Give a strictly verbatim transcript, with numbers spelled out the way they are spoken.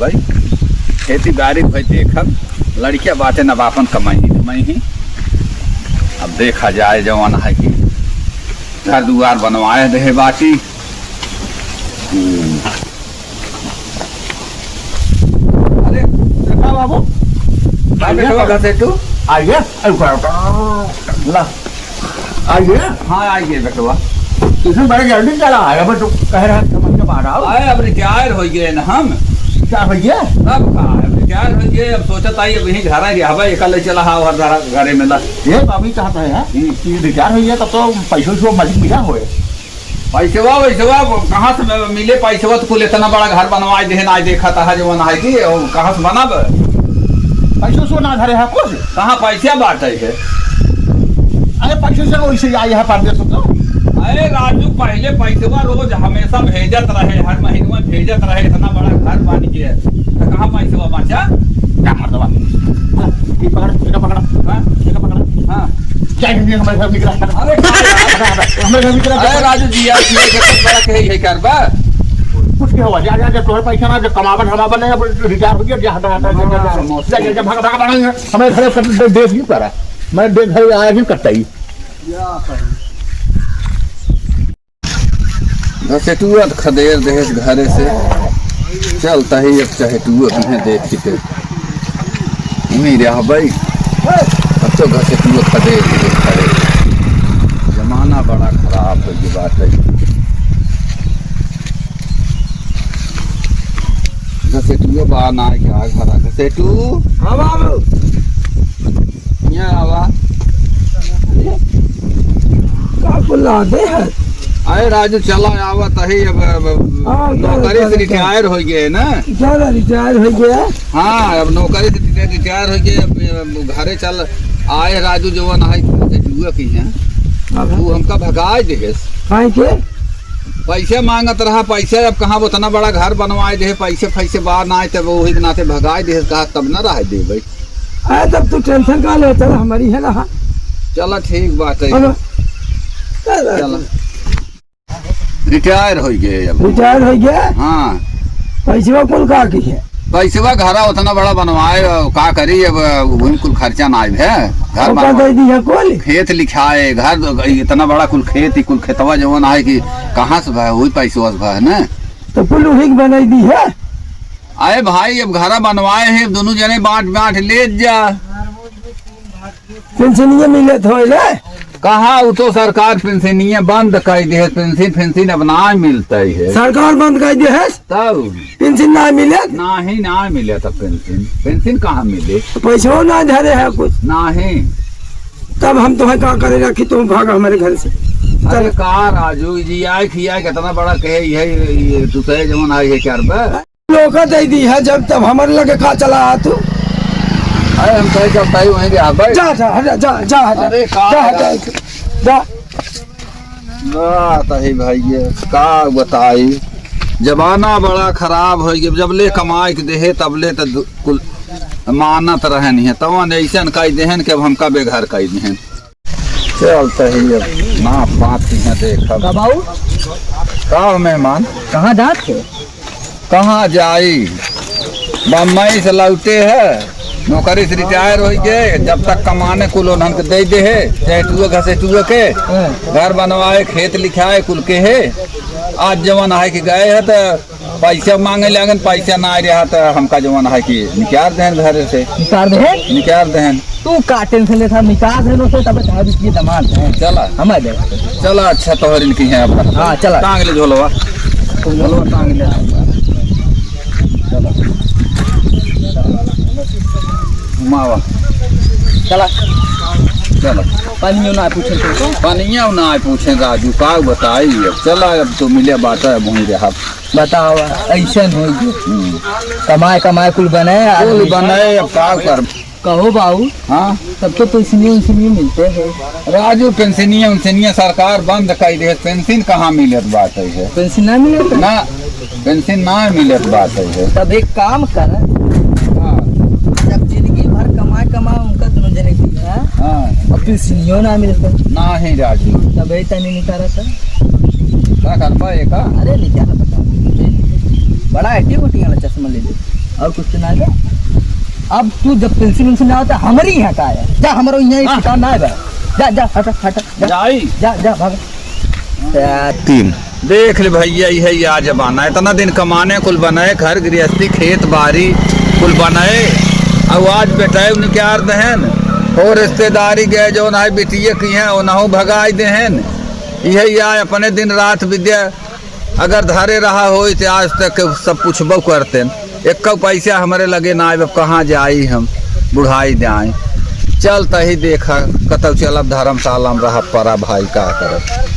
भाई, खेती बारी भाई देखब, लड़किया बाटे न बापन कमाई कमाई ही। अब देखा जाए जवन है कि घर दुआर बनवाए देहे बाटी। हम्म। अरे, देखा बाबू, का आइए। बेटवा घर से तू? आइए, आइए, ला। आइए। हाँ, आइए बेटवा। इसमें बड़े जल्दी चला आया, बस कह रहा है, समझ के बाहर आओ। अरे, अब रिटायर हो गए ना हम। क्या हो गया? अब का, अब रिटायर हो गए, अब सोचत आई, अब यहीं घर आ गया, अब एक ले चला, हाँ, हर घर, घरे में ला। ये तो अभी चाहता है यार, हम्म। कि रिटायर हो गया, तब तो पैसों से मलिक मिला होए। पैसवा, वैसवा कहाँ से मिले? पैसवा तो कुल इतना बड़ा घर बनवाए देहे, ना देखा था जवन है कि, और कहाँ से बनाब? पैसो सो ना धरे है कुछ। कहाँ पैसा बाटे है? अरे पैसो से वैसे आई है परदेस तो। अरे राजू, पहले पैसवा रोज हमेशा भेजत रहे, हर महीनवा भेजत रहे, इतना बड़ा घर बन गया, तो कहाँ पैसवा बचा? क्या मर्दवा? हाँ, ये पकड़, ये पकड़, हाँ? ये पकड़। हाँ। क्या हिंदी हमारे घर निकला? अरे, हमारे घर निकला। अरे, राजू जी, यार, ये कितना बड़ा कही है, कर बा? कुछ नहीं हुआ, जा, जा, जा, तोहरे पैसा ना, जब कमावन, हमावन नहीं, अब रिटायर हो गया, जा, हटा, हटा, जा, जा, जा। हाँ, जा, जा, जा, भाग, भाग, भाग, हमारे घर से दे, दे, दे, कर। मैं दे, घर आया भी करता ही। घसेटुआ त खदेर देहेस घरे से। चलता ही अब चहेटुआ किहे देखी ते। उहीं रहबई। अब तो घसेटुआ खदेर देहेस घरे से। जमाना बड़ा खराब हो गया बाटे। घसेटुआ बा ना क्या घरा घसेटू? हाँ बाबू। यहाँ आवा। का बुला दे है? अरे राजू, चला आवा तही अब, अब हाँ, नौकरी से चला, चला। रिटायर हो गए ना। चला, रिटायर हो गया। हाँ, अब नौकरी से रिटायर, रिटायर हो गए, अब, अब घरे चल आए। राजू जवन है, से जुआ की है। हाँ, हाँ। वो हमका भगाए देहेस। काहे के? पैसे मांगत रहा, पैसे अब कहाँ, उतना बड़ा घर बनवाए दे, पैसे, पैसे बाहर ना आए, तब वही के नाते भगाए देहेस, कहा तब ना रह देबे। अरे तब तू टेंशन का ले, चल हमारी है ना। चला ठीक बात है। अब चला। चला। रिटायर हो गए अब। रिटायर हो गया? हाँ। पैसवा कुल का की है? पैसवा घरा उतना बड़ा बनवाए, का करी अब, वही कुल खर्चा ना आए है। घर और का बनवाए। दे दी है कुल? खेत लिखाए, घर इतना बड़ा कुल खेत, कुल खेतवा जवन आए कि कहाँ से भा, वही पैसवा से भा है ना। तो कुल वही के बनाई दी है। अरे भाई, अब घरा बनवाए हैं, दोनों जने बांट बांट ले जा। पेंशनिया मिलत होए ले? कहाँ, उ तो सरकार पेंशनिया बंद कर दे है, पेंशन, पेंशन अब ना मिलता ही है। सरकार बंद कर दे है? तब? पेंशन ना मिले? नाही, ना मिले तब पेंशन, पेंशन कहाँ मिले? पैसो ना धरे है कुछ। नाही। तब हम तुम्हें का करे रखी, तुम भागा हमारे घर से। अरे चल। का राजू जी, आए खियाए कितना बड़ा कहे, ये, ये, तू कहे जवन आई है क्या बे? लोका दे दी है, जब तब हमारे लगे का चला आ तू? अरे हम कहे जब ताई वहीं रहा भाई। जा, जा, हटा, जा, जा, हटा। अरे का जा, यार? हटा, जा। ना तही भाई, ये का बताई, जमाना बड़ा खराब हो गया। जब ले कमाए के देहे, तब ले तो दु-, कुल मानत रहन है, तवन ऐसन कह देहन कि अब हमका बेघर कह देहन। चलते ही अब नाप पाप यहाँ देखब। का बाऊ? का हो मेहमान? कहाँ जात है? कहाँ जाई? बम्बई से लौटे है, नौकरी से रिटायर हो गए, जब तक कमाने कुल उन्हन के दे दे है, चहेटुए घसेटुए के, हाँ। घर बनवाए, खेत लिखाए, कुल के है। आज जवन है कि गए है तो पैसा मांगे लागन, पैसा ना आए रहा तो हमका जवन है कि निकाल देहन घर से। निकाल देहन? निकाल देहन। तू का टेंशन लेता, निकाल देहन उसे, तब चाहे भी ये दमाद है। चला। हमारे देख। चला, अच्छा तोहर इनकी है अब। हाँ, चला। टांग ले झोलवा। झोलवा टांग ले। चला। घुमावा। चला। चला। पानियो ना पूछे तो। पानियो ना पूछे राजू, का बताई अब। चला, अब तो मिले बात है, वहीं रहा। बताओ, ऐसन हो गयो। हम्म। कमाए, कमाए कुल बनाए, कुल आदमी। बनाए, अब का कर? कहो बाऊ। हाँ? तब तो पेंशनिया उनशनिया मिलते है। राजू, पेंशनिया उनशनिया सरकार बंद कर दे, पेंशन कहाँ मिलत बात है? पेंशन ना मिलत? ना, पेंशन ना मिलत बात है। तब एक काम कर। हाँ। जब जिंदगी भर कमाए, कमाए, उनका दोनों जने की है। हाँ। अब पेंशनियो ना मिलत। ना है राजू। तब ये तनी निकाला था। का करबा एका? अरे, नहीं, क्या पता। बड़ा एटी उटी वाला चश्मा ले ले। और कुछ ना है। अब तू जब पेंसिल उंसिल ना होता, हमरी यहाँ का है? जा, हमरो यहाँ हाँ। ठिकाना ना है बा। जा, जा, हटा, हटा, जा। जाई। जा, जा, भाग। तीन। देख ले भैया, इहे या जमाना, इतना दिन कमाने कुल बनाए, घर गृहस्थी, खेत बारी कुल बनाए, और आज बेटाए उनके आर दहन, और रिश्तेदारी गए जौन है बिटिये की हैं, उनहु भगाई देहन। इहे या अपने दिन रात विद्या अगर धरे रहा होई, तो आज तक सब पूछबो करतेन। एक्को पैसा हमरे लगे ना आइब, अब कहाँ जाई हम, बुढ़ाई जाई। चल तही देखा, कतौ चलब, धर्मशाला में रह पड़ा भाई, का करब।